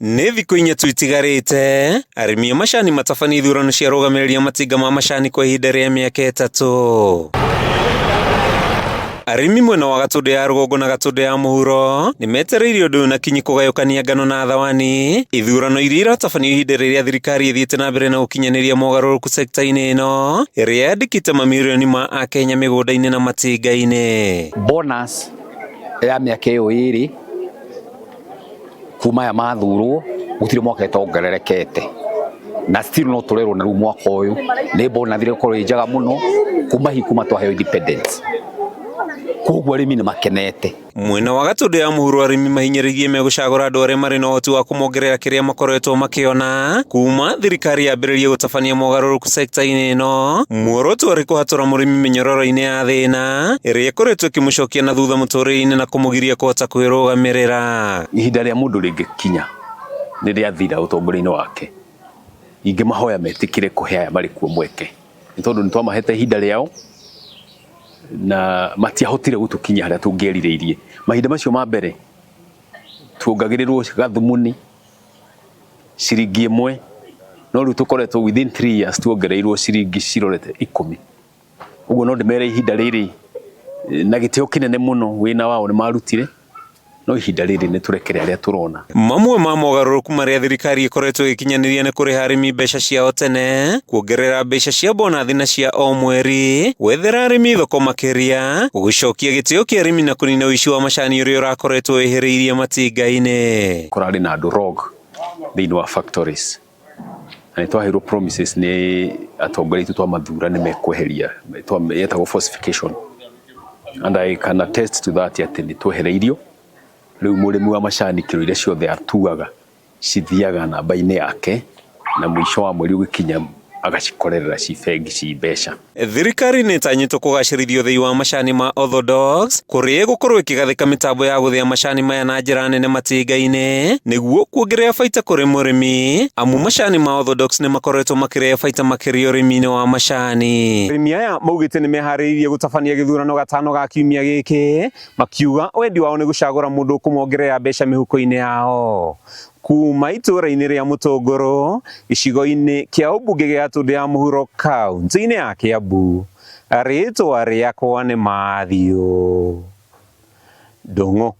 Nĩ thikũ inya tu itigarĩte arĩmi a macani matabanie ithurano cia arũgamĩrĩri a matinga ma macani kwa ihinda rĩa mĩaka ĩtatũ. Arĩmi mwena wa Gatũndũ ya rũgongo na Gatũndũ ya mũhuro nĩ metereire ũndũ ũyũ na kinyi kũgayũkania ngano na thawani ithurano iria iratabanio ihinda rĩrĩa thirikari ĩthiĩte na mbere na gũkinyanĩria mogarũrũku sekta-inĩ ĩno ĩrĩa yandĩkĩte mamirioni ma akenya mĩgũnda-inĩ na matinga-inĩ. Bonus ya mĩaka ĩyo ĩrĩ kuma aya mathurwo gũtirĩ mwaka ĩtongererekete na still no tũrerwo na rĩu mwaka ũyũ nĩ bonus ĩgũkorwo ĩ njega mũno kuma hihi kuma twaheo independence koguo arĩmi nĩ makenete. Mwena wa Gatũndũ ya mũhuro arĩmi mahinyĩrĩirie megũcagũra andũ arĩa marĩ na ũhoti wa kũmongerera kĩrĩa makoretwo makĩona kuma thirikari yambĩrĩrie gũtabania mogarũrũku sekta-inĩ ĩno muoroto ũrĩ kũhatũra mũrĩmi mĩnyororo-inĩ ya thĩna ĩrĩa ĩkoretwo ĩkĩmũcokia na thutha mũtũrĩre-inĩ na kũmũgiria kũhota kwĩrũgamĩrĩra. Ihinda rĩa mũndũ rĩngĩkinya nĩ rĩathira ũtongoria-inĩ wake, ingĩmahoya metĩkĩre kũhe aya marĩ kuo mweke, nĩ tondũ nĩ twamahete ihinda rĩao na matiahotire gũtũkinyia harĩa tũngĩerirĩirie. Mahinda macio ma mbere tuongagĩrĩrwo gathumuni ciringi ĩmwe, no rĩu tũkoretwo within 3 years tuongereirwo ciringi cirorete ikũmi. Ũguo no ndĩmere ihinda rĩrĩ na gĩtĩo kĩnene mũno wĩna wao nĩ marutire, no ihinda rĩrĩ nĩ tũrekere arĩa tũrona. Mamwe ma mogarũrũku marĩa thirikari ĩkoretwo ĩgĩkinyanĩria nĩ kũrĩha arĩmi mbeca ciao tene, kuongerera mbeca cia bonathi na cia o mweri, gwethera arĩmi thoko makĩria, gũcokia gĩtĩo kĩa arĩmi na kũnina ũici wa macani ũrĩa ũrakoretwo wĩhĩrĩirie matinga-inĩ. Kũrarĩ na andũ rogue thĩinĩ wa factories na nĩ twaheirwo promises nĩ atongoria aitũ twamathura nĩ mekweheria yetagwo falsification and I can attest to that atĩ nĩ twehereirio. Rĩu mũrĩmi wa macani kiro iria ciothe atuaga cithiaga namba-inĩ yake na mũico wa mweri ũgĩkinya agacikorerera ci bengi ci mbeca. Thirikari nĩ ĩtanyĩtwo kũgacĩrithia ũthĩi wa macani ma Orthodox kũrĩa ĩgũkorwo ĩkĩgathĩka mĩtambo ya gũthĩa macani maya na njĩra nene matinga-inĩ nĩguo kuongerera baita kũrĩ mũrĩmi amu macani ma Orthodox nĩ makoretwo makĩrehe baita makĩria ũrĩmi-inĩ wa macani. Arĩmi aya maugĩte nĩ meharĩirie gũtabania gĩthurano gatano ga kiumia gĩkĩ makiuga wendi wao nĩ gũcagũra mũndũ ũkũmongerera mbeca mĩhuko-inĩ yao. Kuma itũũra-inĩ rĩa Mũtũngũrũ, gĩcigo-inĩ kĩa ũmbunge gĩa Gatũndũ ya Mũhuro kaunti-inĩ ya Kĩambu, rĩtwa rĩakwa nĩ Mathiũ Ndung'u.